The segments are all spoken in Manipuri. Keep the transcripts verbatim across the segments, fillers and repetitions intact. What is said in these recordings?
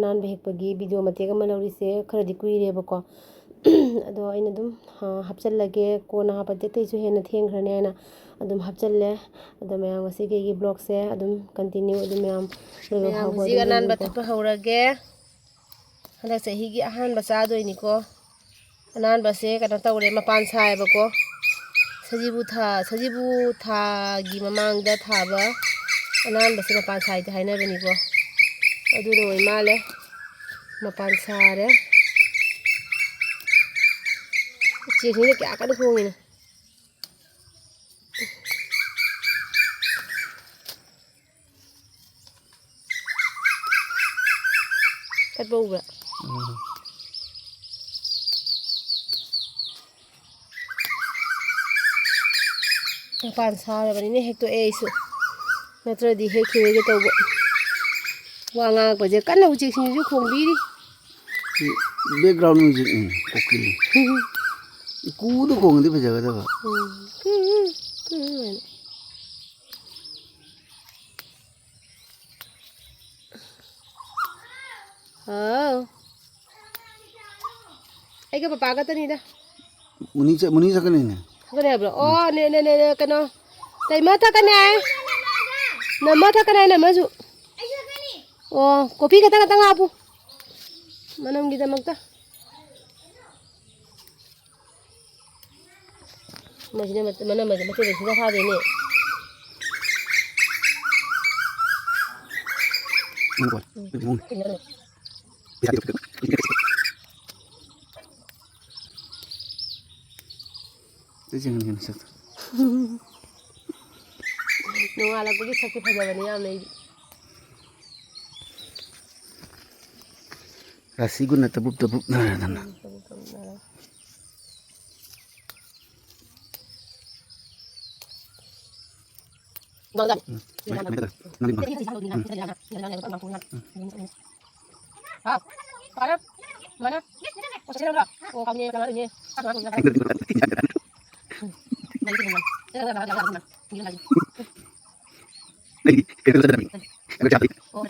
ꯑꯍꯥꯟꯕ ꯍꯦꯛꯄꯒꯤ ꯚꯤꯗꯤꯑꯣ ꯃꯇꯦꯛ ꯑꯃ ꯂꯧꯔꯤꯁꯦ ꯈꯔꯗꯤ ꯀꯨꯏꯔꯦꯕꯀꯣ꯫ ꯑꯗꯣ ꯑꯩꯅ ꯑꯗꯨꯝ, ꯑ, ꯍꯥꯞꯆꯜꯂꯒꯦ, ꯀꯣꯟꯅ ꯍꯥꯞꯄꯗꯤ ꯑꯇꯩꯁꯨ ꯍꯦꯟꯅ ꯊꯦꯡꯈ꯭ꯔꯅꯤ ꯍꯥꯏꯅ ꯑꯗꯨꯝ ꯍꯥꯞꯆꯜꯂꯦ꯫ ꯑꯗꯣ ꯃꯌꯥꯝ ꯉꯁꯤꯒꯤ ꯑꯩꯒꯤ ꯕ꯭ꯂꯣꯒꯁꯦ ꯑꯗꯨꯝ ꯀꯟꯇꯤꯅ꯭ꯌꯨ ꯑꯗꯨꯝ ꯃꯌꯥꯝ ꯂꯣꯏꯕ ꯃꯌꯥꯝ ꯐꯥꯎꯕ ꯍꯧꯖꯤꯛ ꯑꯗꯨꯝ ꯑꯅꯥꯟꯕ ꯌꯦꯡꯕꯤꯌꯨꯀꯣ꯫ ꯊꯠꯄ ꯍꯧꯔꯒꯦ꯫ ꯍꯟꯗꯛ ꯆꯍꯤꯒꯤ ꯑꯍꯥꯟꯕ ꯆꯥꯗꯣꯏꯅꯤꯀꯣ꯫ ꯑꯅꯥꯟꯕꯁꯦ ꯀꯩꯅꯣ ꯇꯧꯔꯦ, ꯃꯄꯥꯟ ꯁꯥꯏꯌꯦꯕꯀꯣ꯫ ꯁꯖꯤꯕꯨ ꯊꯥ, ꯁꯖꯤꯕꯨ ꯊꯥꯒꯤ ꯃꯃꯥꯡꯗ ꯊꯥꯕ ꯑꯅꯥꯟꯕꯁꯦ ꯃꯄꯥꯟ ꯁꯥꯏꯗꯤ ꯍꯥꯏꯅꯕꯅꯤꯀꯣ꯫ ꯑꯗꯨꯅ ꯑꯣꯏ ꯃꯥꯜꯂꯦ꯫ ꯃꯄꯥꯟ ꯁꯥꯔꯦ꯫ ꯎꯆꯦꯛꯁꯤꯡꯁꯦ ꯀꯌꯥ ꯀꯟꯅ ꯈꯣꯡꯉꯤꯅꯣ꯫ ꯆꯠꯄ ꯎꯕ꯭ꯔꯥ? ꯎꯝ꯫ ꯃꯄꯥꯟ ꯁꯥꯔꯕꯅꯤꯅ ꯍꯦꯛꯇꯣꯛꯑꯦ ꯑꯩꯁꯨ, ꯅꯠꯇ꯭ꯔꯗꯤ ꯍꯦꯛꯈꯤꯔꯣꯏꯒꯦ ꯇꯧꯕ꯫ ꯋꯥ ꯉꯥꯡꯉꯛꯄꯁꯦ ꯀꯟꯅ ꯎꯆꯦꯛꯁꯤꯡꯁꯤꯁꯨ ꯈꯣꯡꯕꯤꯔꯤ꯫ ꯁꯤ background music ꯅꯤ, ꯀꯣꯀꯤꯜ꯫ ꯏꯀꯨꯗ ꯈꯣꯡꯉꯗꯤ ꯐꯖꯒꯗꯕ꯫ ꯎꯝ꯫ ꯍꯥꯎ꯫ ꯑꯩꯒ ꯄꯄꯥ ꯈꯛꯇꯅꯤꯗ꯫ ꯃꯨꯅꯤ ꯆꯠ-, ꯃꯨꯅꯤ ꯆꯠꯀꯅꯤꯅꯦ꯫ ꯆꯠꯀꯅꯤ ꯍꯥꯏꯕ꯭ꯔꯣ? ꯑꯣ, ꯅꯦ, ꯅꯦ, ꯅꯦ, ꯅꯦ, ꯀꯩꯅꯣ꯫ ꯇꯩꯃ ꯊꯛꯀꯅꯤ ꯍꯥꯏ꯫ ꯅꯝꯃ ꯊꯛꯀꯅꯤ ꯍꯥꯏ, ꯅꯝꯃꯁꯨ꯫ ꯑꯣ, ꯀꯣꯐꯤ ꯈꯛꯇꯪ, ꯈꯛꯇꯪ ꯍꯥꯞꯄꯨ꯫ ꯃꯅꯝꯒꯤꯗꯃꯛꯇ꯫ ꯃꯁꯤꯅ ꯃꯠ-, ꯃꯅꯝ ꯑꯁꯦ ꯃꯆꯦꯠ ꯑꯃ ꯁꯨꯡꯐꯥ ꯐꯥꯗꯦꯅꯦ꯫ ꯅꯣꯡꯉꯥꯜꯂꯛꯄꯒꯤ ꯁꯛꯇꯤ ꯐꯖꯕꯅꯤ ꯌꯥꯝꯅ ꯑꯩꯗꯤ꯫ ꯔꯥꯁꯤꯒꯨꯝꯅ ꯇꯕꯨꯞ ꯇꯕꯨꯞ ꯅꯥꯔꯗꯅ꯫ ꯎꯝ, ꯇꯕꯨꯞ ꯇꯕꯨꯞ ꯅꯥꯔꯒ꯫ ꯎꯝ, ꯃꯥꯏ, ꯃꯥꯏ ꯇꯧꯔꯦ꯫ ꯅꯪꯗꯤ ꯃꯥ-, ꯎꯝ꯫ ꯍꯥꯎ, ꯐꯔꯦ꯫ ꯃꯥꯅ, ꯑꯣ, ꯀꯥꯎꯅꯤ, ꯀꯅꯥ ꯂꯩꯅꯤ? ꯑꯩꯗꯤ ꯀꯩꯅꯣ ꯆꯠꯀꯗꯕꯅꯤ꯫ ꯑꯣ꯫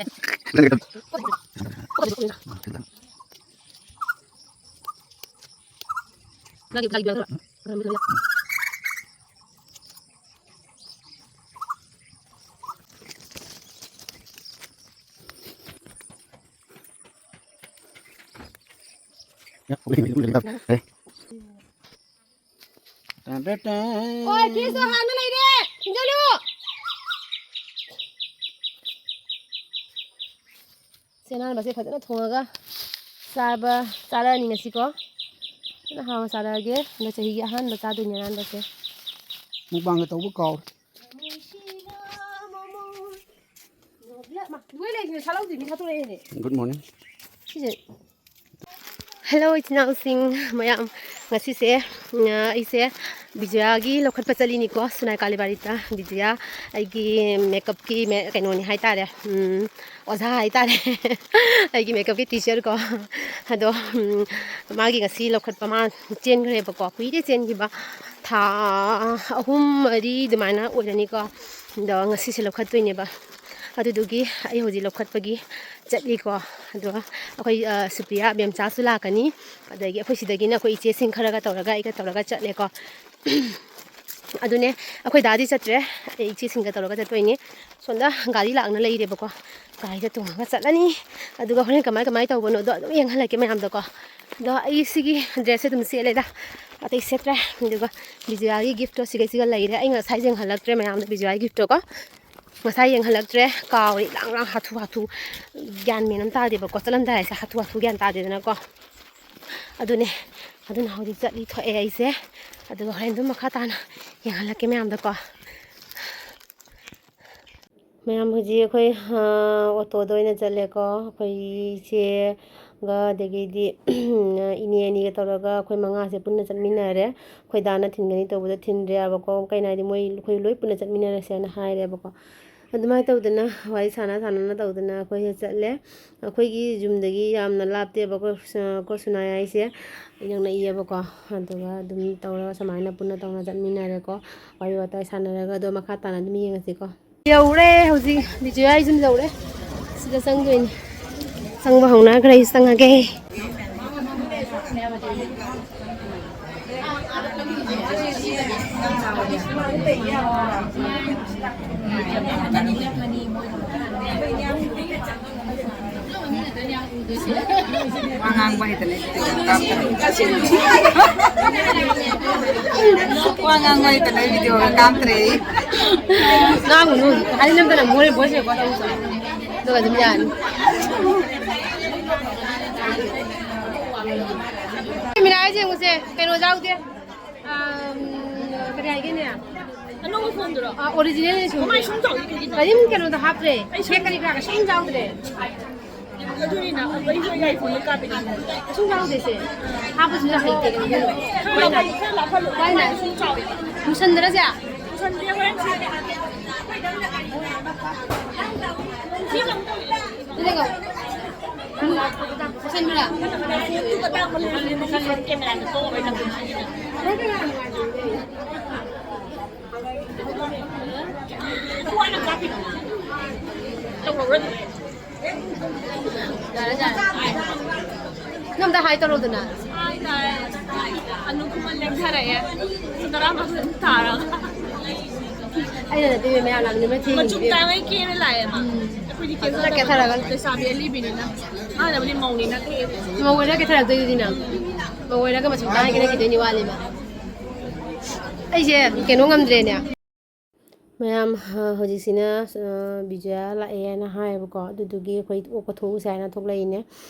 ꯍꯣꯏ, ꯐ꯭ꯔꯤꯖꯇꯣ ꯍꯥꯟꯅ ꯂꯩꯔꯦ꯫ ꯊꯤꯡꯖꯤꯜꯂꯨ꯫ ꯁꯦ, ꯑꯅꯥꯟꯕꯁꯦ ꯐꯖꯅ ꯊꯣꯡꯉꯒ ꯆꯥꯕ, ꯆꯥꯔꯛꯑꯅꯤ ꯉꯁꯤꯀꯣ꯫ ꯐꯖꯅ ꯍꯥꯎꯅ ꯆꯥꯔꯛꯑꯒꯦ꯫ ꯍꯟꯗꯛ ꯆꯍꯤꯒꯤ ꯑꯍꯥꯟꯕ ꯆꯥꯗꯣꯏꯅꯦ ꯑꯅꯥꯟꯕꯁꯦ꯫ ꯃꯨꯛꯕꯥꯡꯒ ꯇꯧꯕ ꯀꯥꯎꯔꯦ꯫ ꯂꯣꯏ ꯂꯩꯁꯤꯅ ꯁꯥꯠꯍꯧꯗ꯭ꯔꯤ, ꯃꯤ ꯁꯥꯠꯇꯣꯔꯛꯑꯦꯅꯦ꯫ Good morning꯫ ꯁꯤꯁꯦ꯫ Hello, ꯏꯆꯤꯟ ꯏꯅꯥꯎꯁꯤꯡ ꯃꯌꯥꯝ, ꯉꯁꯤꯁꯦ, ꯑ, ꯑꯩꯁꯦ ꯕꯤꯖꯌꯥꯒꯤ ꯂꯧꯈꯠꯄ ꯆꯠꯂꯤꯅꯤꯀꯣ, ꯁꯨꯅꯥꯏ ꯀꯥꯂꯤꯕꯥꯔꯤꯗ꯫ ꯕꯤꯖꯌꯥ ꯑꯩꯒꯤ makeupꯀꯤ ꯃꯦ-, ꯀꯩꯅꯣꯅꯤ ꯍꯥꯏꯇꯥꯔꯦ, ꯎꯝ, ꯑꯣꯖꯥ ꯍꯥꯏꯇꯥꯔꯦ꯫ ꯑꯩꯒꯤ makeupꯀꯤ teacher ꯀꯣ꯫ ꯑꯗꯣ, ꯎꯝ, ꯃꯥꯒꯤ ꯉꯁꯤ ꯂꯧꯈꯠꯄ ꯃꯥ ꯆꯦꯟꯈ꯭ꯔꯦꯕꯀꯣ, ꯀꯨꯏꯔꯦ ꯆꯦꯟꯈꯤꯕ, ꯊꯥ ꯑꯍꯨꯝ ꯃꯔꯤ ꯑꯗꯨꯃꯥꯏꯅ ꯑꯣꯏꯔꯅꯤꯀꯣ꯫ ꯑꯗꯣ ꯉꯁꯤꯁꯦ ꯂꯧꯈꯠꯇꯣꯏꯅꯦꯕ꯫ ꯑꯗꯨꯗꯨꯒꯤ ꯑꯩ ꯍꯧꯖꯤꯛ ꯂꯧꯈꯠꯄꯒꯤ ꯆꯠꯂꯤꯀꯣ꯫ ꯑꯗꯣ ꯑꯩꯈꯣꯏ, ꯑ, ꯁꯨꯄ꯭ꯔꯤꯌꯥ, ꯕꯦꯝꯆꯥꯁꯨ ꯂꯥꯛꯀꯅꯤ꯫ ꯑꯗꯒꯤ ꯑꯩꯈꯣꯏ ꯁꯤꯗꯒꯤꯅ ꯑꯩꯈꯣꯏ ꯏꯆꯦꯁꯤꯡ ꯈꯔꯒ ꯇꯧꯔꯒ, ꯑꯩꯒ ꯇꯧꯔꯒ ꯆꯠꯂꯦꯀꯣ꯫ ꯑꯗꯨꯅꯦ, ꯑꯩꯈꯣꯏ ꯗꯥꯗꯤ ꯆꯠꯇ꯭ꯔꯦ, ꯑꯩ ꯏꯆꯦꯁꯤꯡꯒ ꯇꯧꯔꯒ ꯆꯠꯇꯣꯏꯅꯤ꯫ ꯁꯣꯝꯗ ꯒꯥꯔꯤ ꯂꯥꯛꯅ ꯂꯩꯔꯦꯕꯀꯣ, ꯒꯥꯔꯤꯗ ꯇꯣꯡꯉꯒ ꯆꯠꯂꯅꯤ꯫ ꯑꯗꯨꯒ ꯍꯣꯔꯦꯟ ꯀꯃꯥꯏ ꯀꯃꯥꯏ ꯇꯧꯕꯅꯣꯗꯣ ꯑꯗꯨꯝ ꯌꯦꯡꯍꯜꯂꯛꯀꯦ ꯃꯌꯥꯝꯗꯀꯣ꯫ ꯑꯗꯣ ꯑꯩ ꯁꯤꯒꯤ dressꯁꯦ ꯑꯗꯨꯝ ꯁꯦꯠꯂꯦꯗ, ꯑꯇꯩ ꯁꯦꯠꯇ꯭ꯔꯦ꯫ ꯑꯗꯨꯒ ꯕꯤꯖꯌꯥꯒꯤ giftꯇꯣ ꯁꯤꯒꯩꯁꯤꯒ ꯂꯩꯔꯦ꯫ ꯑꯩ ꯉꯁꯥꯏ ꯌꯦꯡꯍꯜꯂꯛꯇ꯭ꯔꯦ ꯃꯌꯥꯝꯗ ꯕꯤꯖꯌꯥꯒꯤ giftꯇꯣ ꯀꯣ꯫ ꯉꯁꯥꯏ ꯌꯦꯡꯍꯜꯂꯛꯇ꯭ꯔꯦ, ꯀꯥꯎꯔꯦ, ꯏꯔꯥꯡ ꯂꯥꯡ ꯍꯥꯊꯨ ꯍꯥꯊꯨ, ꯒ꯭ꯌꯥꯟ ꯃꯦꯟ ꯑꯃ ꯇꯥꯗꯦꯕꯀꯣ, ꯆꯠꯂꯝꯗꯥꯏꯁꯦ ꯍꯥꯊꯨ ꯍꯥꯊꯨ ꯒ꯭ꯌꯥꯟ ꯇꯥꯗꯦꯗꯅꯀꯣ꯫ ꯑꯗꯨꯅꯦ, ꯑꯗꯨꯅ ꯍꯧꯖꯤꯛ ꯆꯠꯂꯤ ꯊꯣꯛꯑꯦ ꯑꯩꯁꯦ, ꯑꯗꯨꯒ ꯍꯣꯔꯦꯟ ꯑꯗꯨꯝ ꯃꯈꯥ ꯇꯥꯅ ꯌꯦꯡꯍꯜꯂꯛꯀꯦ ꯃꯌꯥꯝꯗꯀꯣ꯫ ꯃꯌꯥꯝ ꯍꯧꯖꯤꯛ ꯑꯩꯈꯣꯏ, ꯑ, ꯑꯣꯇꯣꯗ ꯑꯣꯏꯅ ꯆꯠꯂꯦꯀꯣ꯫ ꯑꯩꯈꯣꯏ ꯏꯆꯦꯒ ꯑꯗꯒꯤꯗꯤ ꯏꯅꯦ ꯑꯅꯤꯒ ꯇꯧꯔꯒ ꯑꯩꯈꯣꯏ ꯃꯉꯥꯁꯦ ꯄꯨꯟꯅ ꯆꯠꯃꯤꯟꯅꯔꯦ꯫ ꯑꯩꯈꯣꯏ ꯗꯥꯅ ꯊꯤꯟꯒꯅꯤ ꯇꯧꯕꯗ ꯊꯤꯟꯗ꯭ꯔꯦꯕꯀꯣ꯫ ꯀꯩꯅꯣ ꯍꯥꯏꯗꯤ ꯃꯣꯏ, ꯑꯩꯈꯣꯏ ꯂꯣꯏ ꯄꯨꯟꯅ ꯆꯠꯃꯤꯟꯅꯔꯁꯦꯅ ꯍꯥꯏꯔꯦꯕꯀꯣ꯫ ꯑꯗꯨꯃꯥꯏꯅ ꯇꯧꯗꯅ ꯋꯥꯔꯤ ꯁꯥꯟꯅ ꯁꯥꯟꯅꯅ ꯇꯧꯗꯅ ꯑꯩꯈꯣꯏꯁꯦ ꯆꯠꯂꯦ꯫ ꯑꯩꯈꯣꯏꯒꯤ ꯌꯨꯝꯗꯒꯤ ꯌꯥꯝꯅ ꯂꯥꯞꯇꯦꯕꯀꯣ, ꯁ-, ꯀꯣ ꯁꯨꯅꯥꯏ ꯍꯥꯏꯁꯦ ꯅꯛꯅꯩꯌꯦꯕꯀꯣ꯫ ꯑꯗꯨꯒ ꯑꯗꯨꯝ ꯇꯧꯔꯒ ꯁꯨꯃꯥꯏꯅ ꯄꯨꯟꯅ ꯇꯧꯅ ꯆꯠꯃꯤꯟꯅꯔꯦꯀꯣ꯫ ꯋꯥꯔꯤ ꯋꯥꯇꯥꯏ ꯁꯥꯟꯅꯔꯒ ꯑꯗꯣ ꯃꯈꯥ ꯇꯥꯅ ꯑꯗꯨꯝ ꯌꯦꯡꯉꯁꯤꯀꯣ꯫ ꯌꯧꯔꯦ ꯍꯧꯖꯤꯛ, ꯕꯤꯖꯌꯥ ꯌꯨꯝ ꯌꯧꯔꯦ꯫ ꯁꯤꯗ ꯆꯪꯗꯣꯏꯅꯤ꯫ ꯆꯪꯕ ꯍꯧꯅꯈ꯭ꯔꯦ, ꯑꯩꯁꯨ ꯆꯪꯉꯒꯦ꯫ ꯋꯥ ꯉꯥꯡꯕ ꯍꯩꯇꯅ ꯑꯩꯗꯤ ꯀꯥꯞꯇꯔꯦ꯫ ꯋꯥ ꯉꯥꯡꯕ ꯍꯩꯇꯅ ꯑꯩ ꯚꯤꯗꯤꯑꯣꯒ ꯀꯥꯞꯇ꯭ꯔꯦ ꯑꯩ꯫ ꯉꯥꯡꯉꯨꯅꯨ, ꯍꯥꯏꯅꯤꯡꯗꯅ ꯃꯣꯏ voice record ꯇꯧꯁꯦ꯫ ꯑꯗꯨꯒ ꯑꯗꯨꯝ ꯌꯥꯅꯤ꯫ ꯃꯤꯅꯥ, ꯑꯩꯁꯦ ꯌꯦꯡꯉꯨꯁꯦ, ꯀꯩꯅꯣ ꯌꯥꯎꯗꯦ꯫ ꯑꯝ, ꯀꯔꯤ ꯍꯥꯏꯒꯦꯅꯦ? ꯑꯅꯧꯕ ꯐꯣꯟꯗꯨꯔꯣ? ꯑꯥ, original ꯅꯦ ꯁꯨꯝ꯫ ꯀꯃꯥꯏ ꯁꯨꯝ ꯇꯧꯔꯤ ꯀꯩꯒꯤꯅꯣ? ꯀꯔꯤꯝ ꯀꯩꯅꯣꯗ ꯍꯥꯞꯇ꯭ꯔꯦ꯫ ꯑꯩ ꯁꯦ ꯀꯔꯤ ꯀꯔꯥ ꯀꯩꯁꯨꯝ ꯌꯥꯎꯗ꯭ꯔꯦ꯫ ꯑꯗꯨꯅꯤꯅ ꯑꯩꯁꯨ ꯑꯩ iPhone ꯗ ꯀꯥꯞꯄꯤꯅꯦ꯫ ꯀꯩꯁꯨꯝ ꯌꯥꯎꯗꯦ ꯁꯦ꯫ ꯍꯥꯞꯄꯁꯨ ꯍꯩꯇꯦ ꯀꯩꯅꯣ꯫ ꯈꯔ ꯂꯥꯞꯍꯜꯂꯨ, ꯈꯔ ꯂꯥꯞꯍꯜꯂꯨ꯫ ꯀꯃꯥꯏꯅ? ꯀꯃꯥꯏꯅ ꯁꯨꯝ ꯆꯥꯎꯔꯤ? ꯃꯨꯁꯟꯗꯔꯁꯦ? ꯃꯨꯁꯟꯗꯦ, ꯍꯣꯔꯦꯟ ꯁꯦ꯫ ꯁꯤꯒ ꯑꯃꯨꯛ ꯇꯧ꯫ ꯑꯗꯨꯅꯦꯀꯣ꯫ ꯃꯨꯁꯟꯕ꯭ꯔꯥ? ꯐꯣꯟꯗꯨꯒ ꯇꯥꯛꯄ ꯂꯩꯔꯝꯃꯦ꯫ ꯐꯣꯟ ꯀꯦꯃꯦꯔꯥꯗ ꯇꯧꯔꯒ ꯅꯪ ꯄꯨꯟꯁꯤꯒꯤꯅ꯫ ꯇꯧꯔꯛꯎꯔ ꯑꯗꯨꯝ꯫ ꯌꯥꯔꯦ, ꯌꯥꯔꯦ꯫ ꯅꯪ ꯑꯝꯇ hi ꯇꯧꯔꯛꯎꯗꯅ꯫ Hi ꯇꯥꯔꯦ꯫ ꯑꯅꯨ ꯈꯨꯃꯟ ꯂꯦꯡꯊꯔꯛꯑꯦ꯫ ꯄꯨꯡ ꯇꯔꯥꯃꯥꯊꯣꯏ ꯑꯗꯨꯝ ꯇꯥꯔꯒ꯫ ꯑꯩꯅ ꯅꯠꯇꯦ, ꯃꯌꯥꯝ ꯂꯥꯛꯃꯤꯟꯅꯕ ꯊꯦꯡꯉꯤꯁꯦ꯫ ꯃꯆꯨꯝ ꯇꯥꯏ ꯃꯩ ꯀꯦꯔ ꯂꯥꯛꯑꯦ ꯃꯥ꯫ ꯎꯝ꯫ ꯑꯩꯈꯣꯏꯗꯤ ꯐꯖꯅ ꯀꯦꯖꯗꯕ ꯀꯦꯊꯔꯒ꯫ ꯂꯩꯁꯥꯕꯤ ꯑꯂꯤꯕꯤꯅꯤꯅ꯫ ꯃꯥꯅꯕꯨꯗꯤ ꯃꯧꯅꯤꯅ ꯀꯦꯔꯦ꯫ ꯃꯧ ꯑꯣꯏꯔ ꯀꯦꯊꯔꯛꯇꯣꯏꯗꯨꯗꯤ ꯅꯪ꯫ ꯃꯧ ꯑꯣꯏꯔꯒ ꯃꯆꯨꯝ ꯇꯥꯏ ꯀꯦꯔꯛꯈꯤꯗꯣꯏꯅꯤ ꯋꯥꯠꯂꯤꯕ꯫ ꯑꯩꯁꯦ ꯀꯩꯅꯣ ꯉꯝꯗ꯭ꯔꯦꯅꯦ꯫ ꯃꯌꯥꯝ, ꯑ, ꯍꯧꯖꯤꯛꯁꯤꯅ, ꯑ, ꯕꯤꯖꯌꯥ ꯂꯥꯛꯑꯦꯅ ꯍꯥꯏꯌꯦꯕꯀꯣ, ꯑꯗꯨꯗꯨꯒꯤ ꯑꯩꯈꯣꯏ ꯑꯣꯛꯄ ꯊꯣꯛꯎꯁꯦ ꯍꯥꯏꯅ ꯊꯣꯛꯂꯛꯏꯅꯦ꯫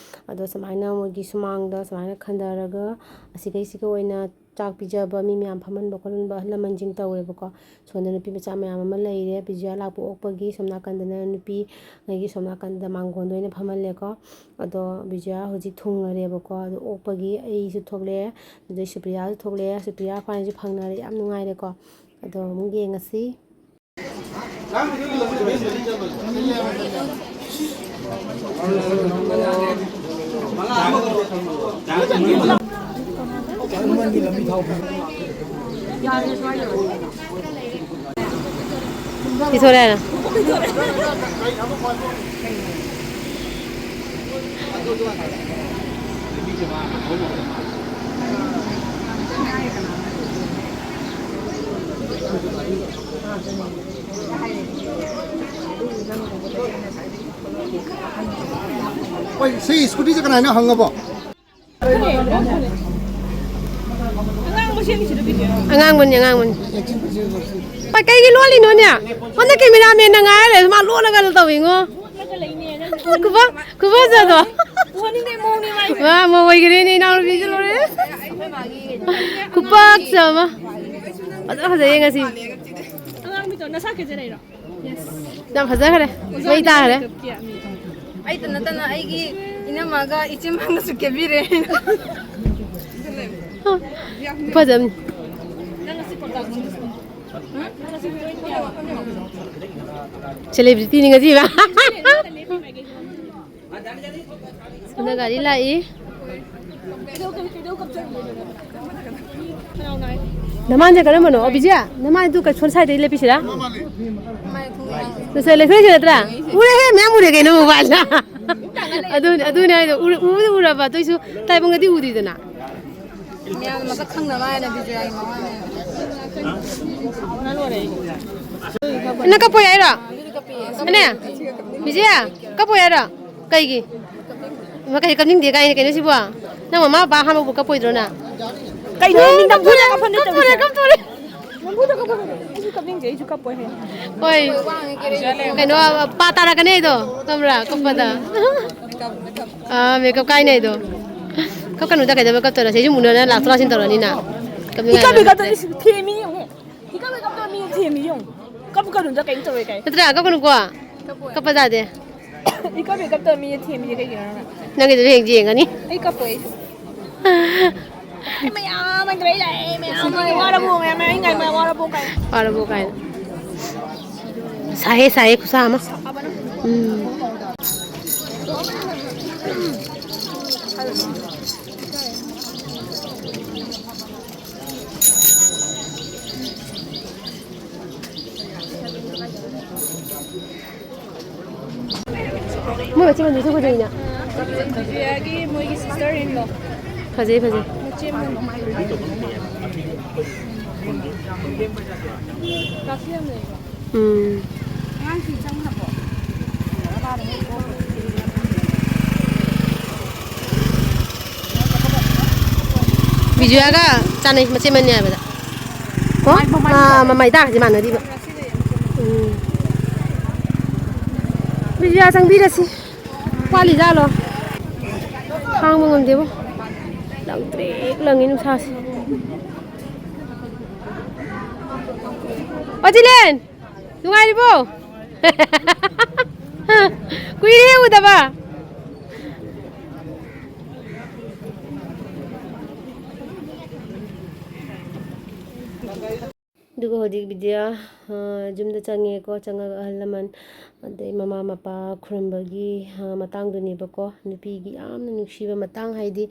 ꯑꯗꯣ ꯁꯨꯃꯥꯏꯅ ꯃꯣꯏꯒꯤ ꯁꯨꯃꯥꯡꯗ ꯁꯨꯃꯥꯏꯅ ꯈꯟꯊꯔꯒ ꯑꯁꯤꯈꯩꯁꯤꯒ ꯑꯣꯏꯅ ꯆꯥꯛ ꯄꯤꯖꯕ, ꯃꯤ ꯃꯌꯥꯝ ꯐꯝꯍꯟꯕ ꯈꯣꯠꯍꯟꯕ, ꯑꯍꯜ ꯂꯃꯟꯁꯤꯡ ꯇꯧꯋꯦꯕꯀꯣ꯫ ꯁꯣꯝꯗ ꯅꯨꯄꯤ ꯃꯆꯥ ꯃꯌꯥꯝ ꯑꯃ ꯂꯩꯔꯦ, ꯕꯤꯖꯌꯥ ꯂꯥꯛꯄ ꯑꯣꯛꯄꯒꯤ꯫ ꯁꯣꯝ ꯅꯥꯀꯟꯗꯅ ꯅꯨꯄꯤꯉꯩꯒꯤ ꯁꯣꯝ ꯅꯥꯀꯟꯗ ꯃꯥꯡꯒꯣꯟꯗ ꯑꯣꯏꯅ ꯐꯝꯍꯜꯂꯦꯀꯣ꯫ ꯑꯗꯣ ꯕꯤꯖꯌꯥ ꯍꯧꯖꯤꯛ ꯊꯨꯡꯉꯔꯦꯕꯀꯣ꯫ ꯑꯗꯣ ꯑꯣꯛꯄꯒꯤ ꯑꯩꯁꯨ ꯊꯣꯛꯂꯛꯑꯦ, ꯑꯗꯩ ꯁꯨꯄ꯭ꯔꯤꯌꯥꯁꯨ ꯊꯣꯛꯂꯛꯑꯦ꯫ ꯁꯨꯄ꯭ꯔꯤꯌꯥ ꯑꯩꯈꯣꯏꯅꯤꯁꯨ ꯐꯪꯅꯔꯦ, ꯌꯥꯝ ꯅꯨꯡꯉꯥꯏꯔꯦꯀꯣ꯫ ꯑꯗꯣ ꯑꯃꯨꯛ ꯌꯦꯡꯉꯁꯤ꯫ ꯄꯤꯊꯣꯔꯛꯑꯦ꯫ ꯍꯣꯏ, ꯁꯤ ꯁ꯭ꯀꯨꯇꯤꯁꯦ ꯀꯅꯥꯅꯣ ꯍꯪꯉꯕꯣ? ꯑꯉꯥꯡꯕꯅꯤ, ꯑꯉꯥꯡꯕꯅꯤ꯫ ꯍꯣꯏ, ꯀꯩꯒꯤ ꯂꯣꯜꯂꯤꯅꯣꯅꯦ? ꯍꯟꯗꯛ ꯀꯦꯃꯦꯔꯥꯃꯦꯟꯅ ꯉꯥꯏꯔ ꯂꯩꯔꯦ, ꯃꯥ ꯂꯣꯜꯂꯒ ꯇꯧꯋꯤꯉꯣ꯫ ꯈꯨꯐ-, ꯈꯨꯐꯖꯗꯣ꯫ ꯋꯥ, ꯑꯃ ꯑꯣꯏꯈ꯭ꯔꯦꯅꯦ, ꯏꯅꯥꯎꯅꯨꯄꯤꯁꯨ ꯂꯣꯏꯔꯦ꯫ ꯈꯨꯄꯛꯁꯦ ꯑꯃ꯫ ꯐꯖ ꯐꯖꯩꯌꯦ ꯉꯁꯤ꯫ ꯑꯉꯥꯡꯕꯤꯗꯣ ꯅꯁꯥ ꯀꯦꯖꯔꯛꯏꯔꯣ? ꯌꯥꯝ ꯐꯖꯈ꯭ꯔꯦ꯫ ꯃꯩ ꯇꯥꯈ꯭ꯔꯦ꯫ ꯑꯩꯇ ꯅꯠꯇꯅ ꯑꯩꯒꯤ ꯏꯅꯝꯃꯒ ꯏꯆꯦꯃꯒꯁꯨ ꯀꯦꯕꯤꯔꯦ꯫ ꯐꯖꯕꯅꯤ꯫ ꯅꯪ ꯉꯁꯤ ꯄ꯭ꯔꯣꯒ꯭ꯔꯥꯝ ꯁꯦꯂꯦꯕ꯭ꯔꯤꯇꯤꯅꯤ ꯉꯁꯤꯕ꯫ ꯁꯣꯝꯗ ꯒꯥꯔꯤ ꯂꯥꯛꯏ꯫ ꯅꯃꯥꯟꯁꯦ ꯀꯔꯝꯕꯅꯣ? ꯑꯣ, ꯕꯤꯖꯤꯌꯥ, ꯅꯃꯥꯟꯗꯨ ꯀꯩ ꯁꯣꯝ ꯁꯥꯏꯗꯇꯩ ꯂꯦꯞꯄꯤꯁꯤꯔꯥ? ꯉꯁꯥꯏ ꯂꯩꯊꯣꯛꯏꯁꯤ ꯅꯠꯇ꯭ꯔꯥ? ꯎꯔꯦꯍꯦ, ꯃꯌꯥꯝ ꯎꯔꯦ ꯀꯩꯅꯣ ꯃꯣꯕꯥꯏꯜꯗ꯫ ꯑꯗꯨꯅꯦ, ꯑꯗꯨꯅꯦ ꯍꯥꯏꯗꯣ꯫ ꯎꯔ-, ꯎꯕꯗꯤ ꯎꯔꯕ, ꯑꯗꯨꯏꯁꯨ ꯇꯥꯏꯕꯪꯗꯗꯤ ꯎꯗ꯭ꯔꯤꯗꯅ꯫ ꯃꯌꯥꯝꯅ ꯃꯁꯛ ꯈꯪꯅꯕ ꯍꯥꯏꯅ ꯕꯤꯖꯤꯌꯥꯒꯤ ꯃꯃꯥꯅ꯫ ꯅꯪ ꯀꯞꯄꯣꯏ ꯍꯥꯏꯔꯣ? ꯑꯅꯦ? ꯕꯤꯖꯤꯌꯥ, ꯀꯞꯄꯣꯏ ꯍꯥꯏꯔꯣ? ꯀꯩꯒꯤ? ꯏꯃꯥ, ꯀꯩ ꯀꯞꯅꯤꯡꯗꯦ ꯀꯥꯏꯅ ꯀꯩꯅꯣ ꯁꯤꯕꯣ? ꯅꯪ ꯃꯃꯥ ꯕꯕꯥ ꯑꯍꯥꯟꯕꯕꯨ ꯀꯞꯄꯣꯏꯗ꯭ꯔꯣ ꯅꯪ? ꯀꯩꯅꯣ, ꯃꯤ ꯅꯝꯐꯨꯗ ꯀꯞꯐꯝ ꯅꯠꯇꯕꯁꯤꯗ꯫ ꯀꯞꯇꯣꯔꯦ, ꯀꯞꯇꯣꯔꯦ꯫ ꯅꯝꯐꯨꯗ ꯀꯞꯐꯝ ꯅꯠꯇꯦ꯫ ꯑꯩꯁꯨ ꯀꯞꯅꯤꯡꯗꯦ, ꯑꯩꯁꯨ ꯀꯞꯄꯣꯏ ꯍꯦ꯫ ꯍꯣꯏ꯫ ꯀꯩꯅꯣ, ꯄꯥ ꯇꯥꯔꯛꯀꯅꯤ ꯑꯩꯗꯣ, ꯈꯪꯕ꯭ꯔꯥ? ꯀꯞꯄꯗ꯫ ꯑꯥ, ꯃꯦꯀꯞ ꯀꯥꯏꯅꯦ ꯑꯩꯗꯣ꯫ ꯀꯞꯀꯅꯨꯗ, ꯀꯩꯗꯧꯕꯩ ꯀꯞꯇꯣꯏꯅꯣ? ꯁꯤꯁꯨ ꯃꯨꯟꯅꯅ ꯂꯥꯛꯊꯣꯛ ꯂꯥꯛꯁꯤꯟ ꯇꯧꯔꯅꯤꯅ꯫ ꯀꯞꯅꯤꯡꯉꯥꯏ ꯏꯀꯞ, ꯏꯀꯞꯇ ꯂꯩꯇꯦ꯫ ꯏꯁ, ꯊꯦꯝꯃꯤ ꯌꯦꯡꯉꯨꯅꯦ꯫ ꯏꯀꯞ, ꯏꯀꯞꯇ ꯃꯤ ꯊꯦꯝꯃꯤ ꯌꯦꯡꯉꯨ꯫ ꯀꯞꯀꯅꯨꯗ, ꯀꯩꯝ ꯇꯧꯔꯣꯏ ꯀꯥꯏ꯫ ꯅꯠꯇ꯭ꯔꯥ? ꯀꯞꯀꯅꯨꯀꯣ꯫ ꯀꯞꯄ ꯌꯥꯗꯦ꯫ ꯏꯀꯞ, ꯏꯀꯞꯇ ꯃꯤ ꯊꯦꯝꯃꯤꯁꯦ ꯀꯩꯒꯤꯅꯣ ꯅꯪꯅ? ꯅꯪꯒꯤꯗꯨꯁꯨ ꯍꯦꯛ ꯌꯦꯡꯉꯅꯤ꯫ ꯑꯩ ꯀꯞꯄꯣꯏ ꯑꯩꯁꯨ꯫ ꯑꯩ ꯃꯌꯥꯝ ꯑꯃ ꯂꯩ ꯂꯥꯛꯑꯦ, ꯃꯌꯥꯝ ꯑꯃ꯫ ꯋꯥꯔꯕꯣ ꯃꯌꯥꯝ, ꯑꯩ ꯉꯥꯏ ꯋꯥꯔꯕꯣ ꯀꯥꯏ꯫ ꯋꯥꯔꯕꯣ ꯀꯥꯏꯅ꯫ ꯁꯥꯏꯍꯦ, ꯁꯥꯏꯍꯦ, ꯈꯨꯁꯥ ꯑꯃ꯫ ꯎꯝ꯫ ꯃꯣꯏ ꯃꯆꯤꯟ ꯃꯅꯥꯎꯁꯨ ꯐꯖꯩꯅ꯫ ꯕꯤꯖꯌꯥꯒꯤ ꯃꯣꯏꯒꯤ sister in law꯫ ꯐꯖꯩ, ꯐꯖꯩ꯫ ꯃꯆꯦ ꯃꯣꯏ꯫ ꯀꯥꯁꯤ ꯌꯥꯝ ꯂꯩꯕ꯫ ꯎꯝ꯫ ꯑꯉꯥꯡꯁꯤꯡ ꯆꯪꯈ꯭ꯔꯕꯣ? ꯕꯤꯖꯨꯌꯥꯒ ꯆꯥꯟꯅꯩ, ꯃꯆꯦ ꯃꯅꯤ ꯍꯥꯏꯕꯗ꯫ ꯀꯣ? ꯃꯃꯥꯏ, ꯃꯃꯥꯏ ꯑꯥ, ꯃꯃꯥꯏ ꯇꯥꯡꯁꯦ ꯃꯥꯟꯅꯗꯤꯕ꯫ ꯎꯝ꯫ ꯕꯤꯖꯨꯌꯥ ꯆꯪꯕꯤꯔꯁꯤ꯫ ꯋꯥꯠꯂꯤꯖꯥꯠꯂꯣ? ꯈꯥꯡꯕ ꯉꯝꯗꯦꯕꯣ꯫ ꯂꯪꯇ꯭ꯔꯤꯛ ꯂꯪꯉꯤ ꯅꯨꯡꯁꯥꯁꯦ꯫ ꯑꯣ, ꯖꯤꯂꯦꯟ! ꯅꯨꯡꯉꯥꯏꯔꯤꯕꯣ? ꯀꯨꯏꯔꯦ ꯎꯗꯕ꯫ ꯑꯗꯨꯒ ꯍꯧꯖꯤꯛ ꯕꯤꯗ꯭ꯌꯥ, ꯑ, ꯌꯨꯝꯗ ꯆꯪꯉꯦꯀꯣ, ꯆꯪꯉꯒ ꯑꯍꯜ ꯂꯃꯟ, ꯑꯗꯩ ꯃꯃꯥ ꯃꯄꯥ ꯈꯨꯔꯨꯝꯕꯒꯤ, ꯑ, ꯃꯇꯥꯡꯗꯨꯅꯦꯕꯀꯣ꯫ ꯅꯨꯄꯤꯒꯤ ꯌꯥꯝꯅ ꯅꯨꯡꯁꯤꯕ ꯃꯇꯥꯡ ꯍꯥꯏꯗꯤ,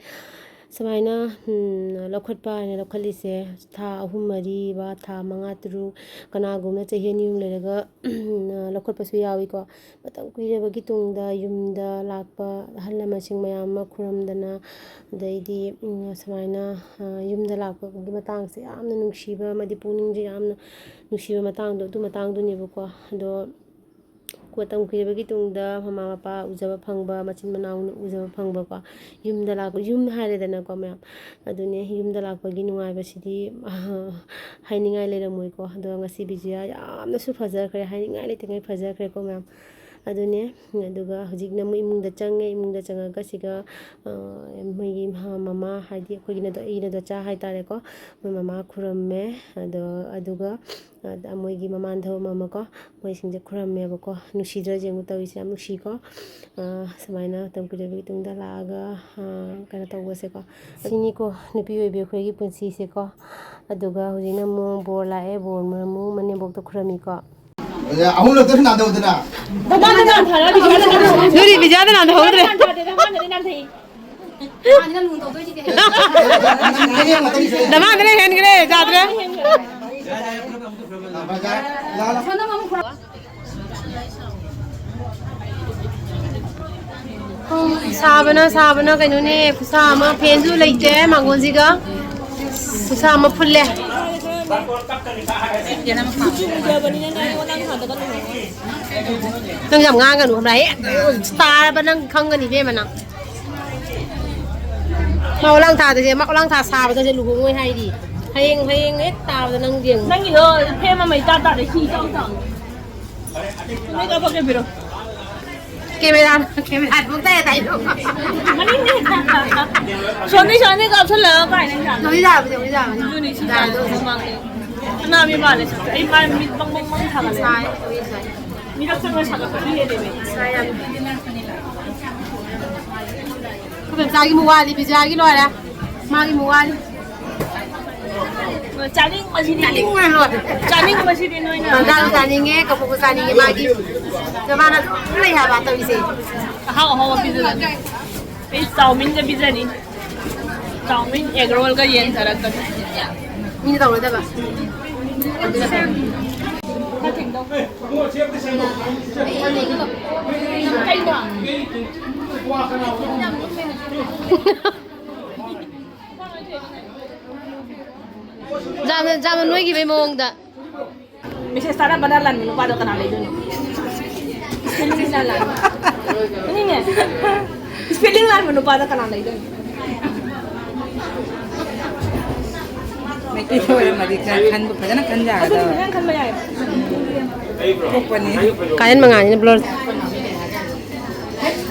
ꯁꯨꯃꯥꯏꯅ, ꯎꯝ, ꯂꯧꯈꯠꯄ ꯍꯥꯏꯅ ꯂꯧꯈꯠꯂꯤꯁꯦ, ꯊꯥ ꯑꯍꯨꯝ ꯃꯔꯤ ꯕ, ꯊꯥ ꯃꯉꯥ ꯇꯔꯨꯛ, ꯀꯅꯥꯒꯨꯝꯕꯅ ꯆꯍꯤ ꯑꯅꯤ ꯑꯍꯨꯝ ꯂꯩꯔꯒ, ꯂꯧꯈꯠꯄꯁꯨ ꯌꯥꯎꯏꯀꯣ꯫ ꯃꯇꯝ ꯀꯨꯏꯔꯕꯒꯤ ꯇꯨꯡꯗ ꯌꯨꯝꯗ ꯂꯥꯛꯄ ꯑꯍꯜ ꯂꯃꯟꯁꯤꯡ ꯃꯌꯥꯝ ꯑꯃ ꯈꯨꯔꯨꯝꯗꯅ, ꯑꯗꯩꯗꯤ, ꯎꯝ, ꯁꯨꯃꯥꯏꯅ, ꯑ, ꯌꯨꯝꯗ ꯂꯥꯛꯄꯒꯤ ꯃꯇꯥꯡꯁꯦ ꯌꯥꯝꯅ ꯅꯨꯡꯁꯤꯕ ꯑꯃꯗꯤ ꯄꯨꯛꯅꯤꯡꯁꯦ ꯌꯥꯝꯅ ꯅꯨꯡꯁꯤꯕ ꯃꯇꯥꯡꯗꯣ, ꯑꯗꯨ ꯃꯇꯥꯡꯗꯨꯅꯦꯕꯀꯣ꯫ ꯑꯗꯣ ꯃꯇꯝ ꯀꯨꯏꯔꯕꯒꯤ ꯇꯨꯡꯗ ꯃꯃꯥ ꯃꯄꯥ ꯎꯖꯕ ꯐꯪꯕ, ꯃꯆꯤꯟ ꯃꯅꯥꯎꯅ ꯎꯖꯕ ꯐꯪꯕꯀꯣ꯫ ꯌꯨꯝꯗ ꯂꯥꯛꯄ, ꯌꯨꯝ ꯍꯥꯏꯔꯦꯗꯅꯀꯣ ꯃꯌꯥꯝ꯫ ꯑꯗꯨꯅꯦ, ꯌꯨꯝꯗ ꯂꯥꯛꯄꯒꯤ ꯅꯨꯡꯉꯥꯏꯕꯁꯤꯗꯤ ꯍꯥꯏꯅꯤꯡꯉꯥꯏ ꯂꯩꯔꯝꯃꯣꯏꯀꯣ꯫ ꯑꯗꯣ ꯉꯁꯤ ꯕꯤꯖꯤꯌꯥ ꯌꯥꯝꯅꯁꯨ ꯐꯖꯈ꯭ꯔꯦ, ꯍꯥꯏꯅꯤꯡꯉꯥꯏ ꯂꯩꯇꯉꯩ ꯐꯖꯈ꯭ꯔꯦꯀꯣ ꯃꯌꯥꯝ꯫ ꯑꯗꯨꯅꯦ, ꯑꯗꯨꯒ ꯍꯧꯖꯤꯛꯅ ꯑꯃꯨꯛ ꯏꯃꯨꯡꯗ ꯆꯪꯉꯦ꯫ ꯏꯃꯨꯡꯗ ꯆꯪꯉꯒ ꯁꯤꯒ, ꯑ, ꯃꯣꯏꯒꯤ ꯃ-, ꯃꯃꯥ, ꯍꯥꯏꯗꯤ ꯑꯩꯈꯣꯏꯒꯤ ꯏꯅꯦꯗꯣ-, ꯑꯩꯒꯤ ꯏꯅꯦꯗꯣꯆꯥ ꯍꯥꯏꯇꯥꯔꯦꯀꯣ, ꯃꯣꯏ ꯃꯃꯥ ꯈꯨꯔꯝꯃꯦ꯫ ꯑꯗꯣ, ꯑꯗꯨꯒ, ꯑ, ꯃꯣꯏꯒꯤ ꯃꯃꯥꯟꯙꯕ ꯃꯃꯥꯀꯣ, ꯃꯣꯏꯁꯤꯡꯁꯦ ꯈꯨꯔꯝꯃꯦꯕꯀꯣ꯫ ꯅꯨꯡꯁꯤꯗ꯭ꯔꯥ ꯌꯦꯡꯉꯨ ꯇꯧꯔꯤꯁꯦ, ꯌꯥꯝ ꯅꯨꯡꯁꯤꯀꯣ꯫ ꯑ, ꯁꯨꯃꯥꯏꯅ ꯃꯇꯝ ꯀꯨꯏꯔꯕꯒꯤ ꯇꯨꯡꯗ ꯂꯥꯛꯑꯒ, ꯑ, ꯀꯩꯅꯣ ꯇꯧꯕꯁꯦꯀꯣ꯫ ꯁꯤꯅꯤꯀꯣ ꯅꯨꯄꯤ ꯑꯣꯏꯕꯤ ꯑꯩꯈꯣꯏꯒꯤ ꯄꯨꯟꯁꯤꯁꯦꯀꯣ꯫ ꯑꯗꯨꯒ ꯍꯧꯖꯤꯛꯅ ꯑꯃꯨꯛ ꯕꯣꯔ ꯂꯥꯛꯑꯦ, ꯕꯣꯔ ꯑꯃꯨꯛ ꯃꯅꯦꯝꯕꯣꯛꯇ ꯈꯨꯔꯝꯃꯤꯀꯣ꯫ ꯑꯍꯨꯝꯂꯛꯇꯁꯨ ꯅꯥꯗꯧꯗꯅ꯫ ꯅꯨꯔꯤ ꯕꯤꯖꯥꯗ ꯅꯥꯗꯍꯧꯗ꯭ꯔꯦ꯫ ꯅꯃꯥꯗꯅ ꯍꯦꯟꯈ꯭ꯔꯦ, ꯌꯥꯗ꯭ꯔꯦ꯫ ꯁꯥꯕꯅ, ꯁꯥꯕꯅ ꯀꯩꯅꯣꯅꯦ, ꯈꯨꯠꯁꯥ ꯑꯃ, ꯐꯦꯟꯁꯨ ꯂꯩꯇꯦ ꯃꯥꯡꯒꯣꯟꯁꯤꯒ꯫ ꯈꯨꯠꯁꯥ ꯑꯃ ꯐꯨꯜꯂꯦ꯫ ꯅꯪ ꯌꯥꯝ ꯉꯥꯡꯒꯅꯨ, ꯈꯪꯕ꯭ꯔꯥ? ꯍꯦꯛ ꯇꯥꯔꯕ ꯅꯪ ꯈꯪꯒꯅꯤ, ꯏꯕꯦꯝꯃ, ꯅꯪ꯫ ꯃꯥ ꯑꯣꯂꯥꯡ ꯊꯥꯗꯁꯦ, ꯃꯥ ꯑꯣꯂꯥꯡ ꯊꯥ ꯁꯥꯕꯗꯁꯦ ꯂꯨꯍꯣꯡꯉꯣꯏ ꯍꯥꯏꯔꯤ꯫ ꯍꯌꯦꯡ, ꯍꯌꯦꯡ ꯍꯦꯛ ꯇꯥꯕꯗ ꯅꯪ ꯌꯦꯡꯉꯨ꯫ ꯅꯪꯒꯤꯗꯣ ꯐ꯭ꯔꯦꯝ ꯑꯃ ꯏꯇꯥ ꯇꯥꯗꯦ, ꯁꯤ ꯏꯆꯥꯎ ꯆꯥꯎ꯫ ꯅꯣꯏ ꯀꯥꯞꯄꯛꯀꯦ ꯄꯤꯔꯣ꯫ ꯀꯦꯃꯦꯔꯥ, ꯀꯦꯃꯦꯔꯥ ꯊꯣꯛꯇꯦ ꯇꯥꯏꯗꯣ꯫ ꯃꯅꯤꯡꯗꯤ꯫ ꯁꯣꯝꯗꯤ, ꯁꯣꯝꯗꯤ ꯀꯥꯞꯁꯜꯂꯒ ꯀꯥꯏꯅ ꯌꯥꯅꯤ? ꯁꯣꯝꯗꯤ ꯌꯥꯕꯅꯤ, ꯁꯣꯝꯗꯤ ꯌꯥꯕꯅꯤ꯫ ꯑꯗꯨꯅꯤ ꯁꯤ ꯌꯥꯕꯅꯤ꯫ ꯃꯃꯥꯡꯗꯤ꯫ ꯑꯅꯥꯕꯤ ꯃꯥꯜꯂꯦ ꯁꯛꯁꯦ꯫ ꯑꯩ ꯃꯥꯏ ꯃꯤꯠ ꯕꯪ ꯕꯪ ꯕꯪ ꯊꯥꯒꯠꯂꯦ꯫ ꯁꯥꯏ, ꯁꯥꯏ꯫ ꯃꯤꯔꯛ ꯆꯪꯉ ꯁꯥꯒꯠꯄꯗꯤ ꯍꯦꯜꯂꯦꯃꯦ꯫ ꯁꯥꯏ ꯌꯥꯝ꯫ ꯑꯩꯈꯣꯏ ꯃꯆꯥꯒꯤ ꯃꯨꯛ ꯋꯥꯠꯂꯤ, ꯕꯤꯖꯌꯥꯒꯤ ꯂꯣꯏꯔꯦ꯫ ꯃꯥꯒꯤ ꯃꯨꯛ ꯋꯥꯠꯂꯤ꯫ ꯆꯥꯅꯤꯡꯕꯁꯤꯗꯤ꯫ ꯆꯥꯅꯤꯡꯕꯅ ꯂꯣꯏꯔꯦ꯫ ꯆꯥꯅꯤꯡꯕꯁꯤꯗꯤ ꯅꯣꯏꯅ꯫ ꯃꯪꯒꯜ ꯆꯥꯅꯤꯡꯉꯦ, ꯀꯕꯣꯛ ꯆꯥꯅꯤꯡꯉꯦ ꯃꯥꯒꯤ꯫ ꯃꯥꯅ ꯑꯗꯨꯝ ꯂꯩ ꯍꯥꯏꯕ ꯇꯧꯔꯤꯁꯦ꯫ ꯑꯍꯥꯎ ꯑꯍꯥꯎꯕ ꯄꯤꯖꯗꯣꯏꯅꯦ꯫ ꯑꯩ ꯆꯥꯎꯃꯤꯟꯒ ꯄꯤꯖꯅꯤ꯫ ꯆꯥꯎꯃꯤꯟ, ꯑꯦꯒ ꯔꯣꯜꯒ ꯌꯦꯟ ꯊꯥꯔꯛꯀꯅꯤ꯫ ꯃꯤꯅ ꯇꯧꯔꯣꯏꯗꯕ꯫ ꯀꯩꯅꯣ? ꯖꯥꯝꯅ, ꯖꯥꯝꯅ ꯅꯣꯏꯈꯤꯕꯩ ꯃꯑꯣꯡꯗ꯫ ꯃꯦꯁꯦꯖ ꯊꯥꯔꯛꯄꯗ ꯂꯥꯟꯕ ꯅꯨꯄꯥꯗꯣ ꯀꯅꯥ ꯂꯩꯗꯣꯏꯅꯣ? ꯏꯁꯄꯦꯂꯤꯡ ꯏꯂꯥꯟ ꯂꯥꯟꯕ꯫ ꯑꯗꯨꯅꯤꯅꯦ꯫ ꯏꯁꯄꯦꯂꯤꯡ ꯂꯥꯟꯕ ꯅꯨꯄꯥꯗꯣ ꯀꯅꯥ ꯂꯩꯗꯣꯏꯅꯣ? ꯃꯩꯇꯩ ꯑꯣꯏꯔꯝꯃꯗꯤ ꯈꯔ ꯈꯟꯕ, ꯐꯖꯅ ꯈꯟ ꯌꯥꯒꯗꯕ꯫ ꯑꯗꯨꯅꯤ, ꯐꯖꯅ ꯈꯟꯕ ꯌꯥꯏ꯫ ꯄꯣꯛꯄꯅꯤ꯫ ꯀꯥꯔꯦꯟ ꯃꯉꯥꯜꯅꯤꯅ ꯕ꯭ꯂꯔ꯫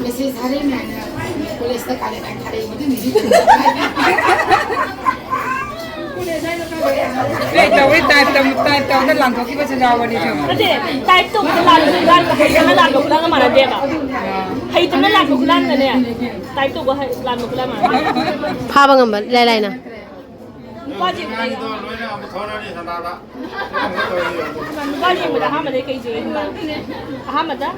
ꯃꯦꯁꯦꯖ ꯊꯥꯔꯛꯏ ꯃꯌꯥꯝꯅ ꯀꯣꯂꯦꯖꯇ ꯀꯥꯂꯦꯟ ꯊꯥꯔꯛꯏ, ꯃꯗꯨ ꯃꯤꯗꯤ ꯀꯩꯅꯣ? ꯇꯧꯋꯦ, ꯇꯧꯋꯦ, ꯇꯥꯏꯞ ꯇꯧ-, ꯇꯥꯏꯞ ꯇꯧꯗ ꯂꯥꯟꯊꯣꯛꯈꯤꯕꯁꯨ ꯌꯥꯎꯕꯅꯤ ꯁꯨꯝ꯫ ꯅꯠꯇꯦ, ꯇꯥꯏꯞ ꯇꯧꯕꯗ ꯂꯥꯟꯕ ꯍꯨꯔꯥꯟꯕ, ꯍꯩꯇꯅ ꯂꯥꯟꯕ ꯍꯨꯔꯥꯟꯕ ꯃꯥꯟꯅꯗꯦꯕ꯫ ꯍꯩꯇꯅ ꯂꯥꯟꯕ ꯍꯨꯔꯥꯟꯕꯅꯦ, ꯇꯥꯏꯞ ꯇꯧꯕ ꯍꯩ-, ꯂꯥꯟꯕ ꯍꯨꯔꯥꯟꯕ ꯃꯥꯟꯅꯗꯦ꯫ ꯐꯥꯕ ꯉꯝꯕ ꯏꯂꯥꯏ ꯂꯥꯏꯅ꯫ ꯅꯨꯄꯥꯁꯤꯡ ꯂꯣꯏꯅ ꯑꯃꯨꯛ ꯊꯣꯔꯛꯑꯅꯤ ꯁꯅꯥꯗ꯫ ꯅꯨꯄꯥ ꯌꯦꯡꯕꯗ ꯑꯍꯥꯟꯕꯗ ꯀꯩ ꯌꯦꯡꯉꯤ ꯈꯪꯕ꯭ꯔꯥ? ꯑꯍꯥꯟꯕꯗ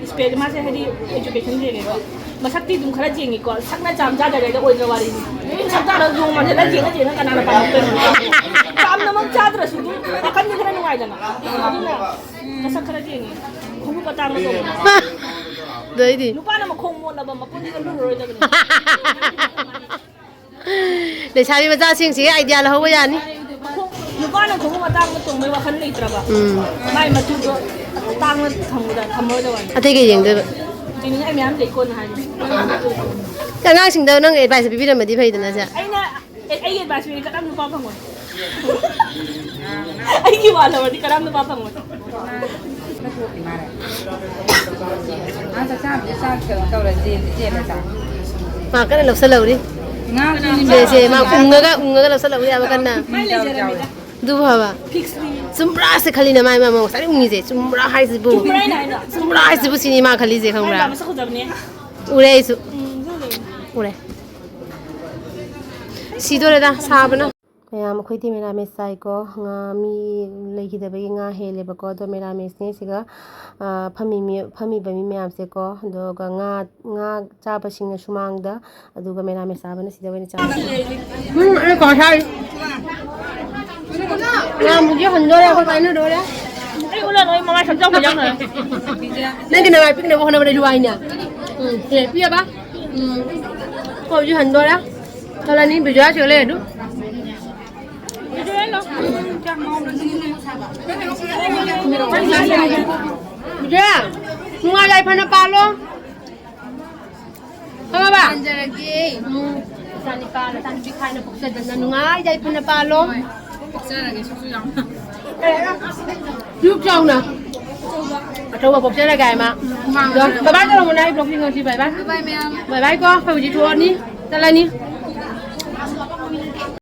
ꯏꯁꯄꯦꯜ, ꯃꯥꯁꯦ ꯍꯥꯏꯗꯤ ꯑꯦꯖꯨꯀꯦꯁꯟ ꯌꯦꯡꯉꯦꯀꯣ, ꯃꯁꯛꯇꯤ ꯑꯗꯨꯝ ꯈꯔ ꯌꯦꯡꯉꯤꯀꯣ, ꯁꯛꯅ ꯆꯥꯝ ꯆꯥꯗꯔꯦꯗ ꯑꯣꯏꯗ꯭ꯔ ꯋꯥꯔꯤꯅꯤ꯫ ꯁꯛ ꯆꯥꯔ ꯌꯣꯡ ꯃꯥꯟꯁꯤꯜꯂ ꯌꯦꯡꯉ ꯌꯦꯡꯉ ꯀꯅꯥꯅ ꯄꯥꯝꯃꯛꯇꯣꯏꯅꯣ? ꯆꯥꯝꯅꯃꯛ ꯆꯥꯗ꯭ꯔꯁꯨ ꯑꯗꯨꯝ ꯋꯥꯈꯜꯗꯤ ꯈꯔ ꯅꯨꯡꯉꯥꯏꯗꯅ꯫ ꯑꯗꯨꯅ ꯃꯁꯛ ꯈꯔ ꯌꯦꯡꯉꯤ꯫ ꯈꯣꯡꯎꯞ ꯑꯇꯥꯡꯕ ꯇꯣꯡꯕ꯫ ꯑꯗꯩꯗꯤ ꯅꯨꯄꯥꯅ ꯃꯈꯣꯡ ꯃꯣꯠꯂꯕ ꯃꯄꯨꯟꯁꯤꯗ ꯂꯨꯔꯔꯣꯏꯗꯕꯅꯤ꯫ ꯂꯩꯁꯥꯕꯤ ꯃꯆꯥꯁꯤꯡꯁꯤꯒꯤ ꯑꯥꯏꯗꯤꯌꯥ ꯂꯧꯍꯧꯕ ꯌꯥꯅꯤ꯫ ꯃꯈꯣꯡ-, ꯅꯨꯄꯥꯅ ꯈꯣꯡꯎꯞ ꯑꯇꯥꯡꯕ ꯇꯣꯡꯕꯩ ꯋꯥꯈꯜ ꯂꯩꯇ꯭ꯔꯕ꯫ ꯎꯝ꯫ ꯃꯥꯏ ꯃꯇꯨꯗꯣ ꯇꯥꯡꯅ ꯊꯝꯃꯨꯗ-, ꯊꯝꯃꯔꯣꯏꯗꯕꯅꯤ꯫ ꯑꯇꯩ ꯀꯩ ꯌꯦꯡꯗꯣꯏꯕ? ꯌꯦꯡꯅꯤꯡꯉꯥꯏ ꯃꯌꯥꯝ ꯂꯩ ꯀꯣꯟꯅ ꯍꯥꯏꯒꯦ꯫ ꯑꯉꯥꯡꯁꯤꯡꯗ ꯅꯪ ꯑꯦꯗꯚꯥꯏꯁ ꯄꯤꯕꯤꯔꯝꯃꯗꯤ ꯐꯩꯗꯅ ꯁꯦ꯫ ꯑꯩꯅ ꯑꯦ, ꯑꯩꯒꯤ ꯑꯦꯗꯚꯥꯏꯁ ꯄꯤꯔꯗꯤ ꯀꯅꯥꯝ ꯅꯨꯄꯥ ꯐꯪꯉꯣꯏ꯫ ꯑꯩꯒꯤ ꯋꯥ ꯂꯧꯔꯗꯤ ꯀꯅꯥꯝ ꯅꯨꯄꯥ ꯐꯪꯉꯣꯏ꯫ ꯑꯥ, ꯆꯥꯛ ꯆꯥꯕꯗꯤ ꯆꯥꯛ ꯀꯩꯅꯣ ꯇꯧꯔ ꯆꯦꯟ-, ꯆꯦꯜꯂꯦ ꯆꯥꯛ꯫ ꯃꯥ ꯀꯟꯅ ꯂꯧꯁꯜꯍꯧꯔꯤ꯫ ꯉꯥ ꯁꯦ, ꯁꯦ, ꯃꯥ ꯎꯪꯉꯒ, ꯎꯪꯉꯒ ꯂꯧꯁꯜꯍꯧꯔꯤ ꯍꯥꯏꯕ ꯀꯟꯅ꯫ ꯃꯥꯏ ꯂꯩꯖꯔꯝꯃꯤꯗ꯫ ꯑꯗꯨꯕꯨ ꯍꯥꯏꯕ꯫ ꯐꯤꯛꯁꯅꯤ꯫ ꯆꯨꯝꯕ꯭ꯔꯥ ꯁꯦ ꯈꯜꯂꯤꯅ ꯃꯥꯏ ꯃꯃꯜ ꯉꯁꯥꯏꯗꯩ ꯎꯪꯉꯤꯁꯦ꯫ ꯆꯨꯝꯕ꯭ꯔꯥ ꯍꯥꯏꯁꯤꯕꯨ꯫ ꯆꯨꯝꯕ꯭ꯔꯥ ꯍꯥꯏꯅ ꯍꯥꯏꯅ꯫ ꯆꯨꯝꯕ꯭ꯔꯥ ꯍꯥꯏꯁꯤꯕꯨ ꯁꯤꯅꯤ ꯃꯥ ꯈꯜꯂꯤꯁꯦ ꯈꯪꯕ꯭ꯔꯥ? ꯃꯥꯏ ꯃꯁꯛ ꯐꯖꯕꯅꯦ꯫ ꯎꯔꯦ ꯑꯩꯁꯨ꯫ ꯎꯝ, ꯑꯗꯨꯅꯦ꯫ ꯎꯔꯦ꯫ ꯁꯤꯗꯣꯔꯦꯗ, ꯁꯥꯕꯅ꯫ ꯃꯌꯥꯝ, ꯑꯩꯈꯣꯏꯗꯤ ꯃꯦꯔꯥꯃꯦꯁ ꯆꯥꯏꯀꯣ꯫ ꯉꯥ ꯃꯤ ꯂꯩꯈꯤꯗꯕꯒꯤ ꯉꯥ ꯍꯦꯜꯂꯦꯕꯀꯣ꯫ ꯑꯗꯣ ꯃꯦꯔꯥꯃꯦꯁꯅꯦ ꯁꯤꯒ, ꯑ, ꯐꯝꯃꯤ ꯃꯤ-, ꯐꯝꯃꯤꯕ ꯃꯤ ꯃꯌꯥꯝꯁꯦꯀꯣ꯫ ꯑꯗꯨꯒ ꯉꯥ, ꯉꯥ ꯆꯥꯕꯁꯤꯡꯅ ꯁꯨꯃꯥꯡꯗ, ꯑꯗꯨꯒ ꯃꯦꯔꯥꯃꯦꯁ ꯆꯥꯕꯅ ꯁꯤꯗ ꯑꯣꯏꯅ ꯆꯥꯕ꯫ ꯎꯝ, ꯑꯩ ꯀꯣ ꯁꯥꯏ꯫ ꯌꯥꯝꯕꯨꯗꯤ ꯍꯟꯗꯣꯔꯦ, ꯑꯩꯈꯣꯏ ꯀꯥꯏꯅꯗꯣꯔꯦ꯫ ꯑꯩ ꯎꯠꯂꯅꯨ, ꯑꯩ ꯃꯃꯥꯏ ꯁꯝꯖꯧ ꯐꯖꯧ ꯐꯖꯧ꯫ ꯅꯪꯒꯤ ꯅꯃꯥꯏ ꯄꯤꯛꯅꯕ ꯍꯣꯠꯅꯕꯗ ꯑꯩꯁꯨ ꯋꯥꯏꯅꯦ꯫ ꯎꯝ, ꯁꯦ, ꯄꯤꯔꯕ? ꯎꯝ꯫ ꯑꯩꯈꯣꯏ ꯍꯧꯖꯤꯛ ꯍꯟꯗꯣꯔꯦ꯫ ꯆꯠꯂꯅꯤ, ꯕꯤꯖꯣꯌꯥ ꯁꯤꯗ ꯂꯩꯔꯦ ꯑꯗꯨ꯫ ꯕꯤꯖꯣꯌꯥ, ꯅꯨꯡꯉꯥꯏ ꯌꯥꯏꯐꯅ ꯄꯥꯜꯂꯣ꯫ ꯈꯪꯉꯕ? ꯄꯥꯟꯖꯔꯒꯦ꯫ ꯎꯝ꯫ ꯏꯆꯥꯅꯤꯄꯥ, ꯅꯆꯥꯅꯨꯄꯤ ꯈꯥꯏꯅ ꯄꯣꯛꯆꯗꯅ ꯅꯨꯡꯉꯥꯏ ꯌꯥꯏꯐꯅ ꯄꯥꯜꯂꯣ꯫ ꯍꯣꯏ꯫ ꯄꯣꯛꯆꯔꯒꯦ, ꯁꯨꯁꯨ ꯌꯥꯎꯅ꯫ ꯀꯩ ꯍꯥꯏꯅꯣ? ꯁꯨꯛ ꯆꯥꯎꯅ꯫ ꯑꯆꯧꯕ ꯄꯣꯛꯆꯔꯒꯦ ꯍꯥꯏ ꯃꯥ꯫ ꯃꯥ꯫ ꯑꯗꯣ, bye bye ꯇꯧꯔꯝꯃꯣ, ꯅꯪ ꯑꯩ vlog ꯌꯦꯡꯉꯁꯤ, bye bye꯫ Bye bye, ꯃꯌꯥꯝ꯫ Bye bye ꯀꯣ, ꯑꯩꯈꯣꯏ ꯍꯧꯖꯤꯛ ꯊꯣꯛꯑꯅꯤ, ꯆꯠꯂꯅꯤ꯫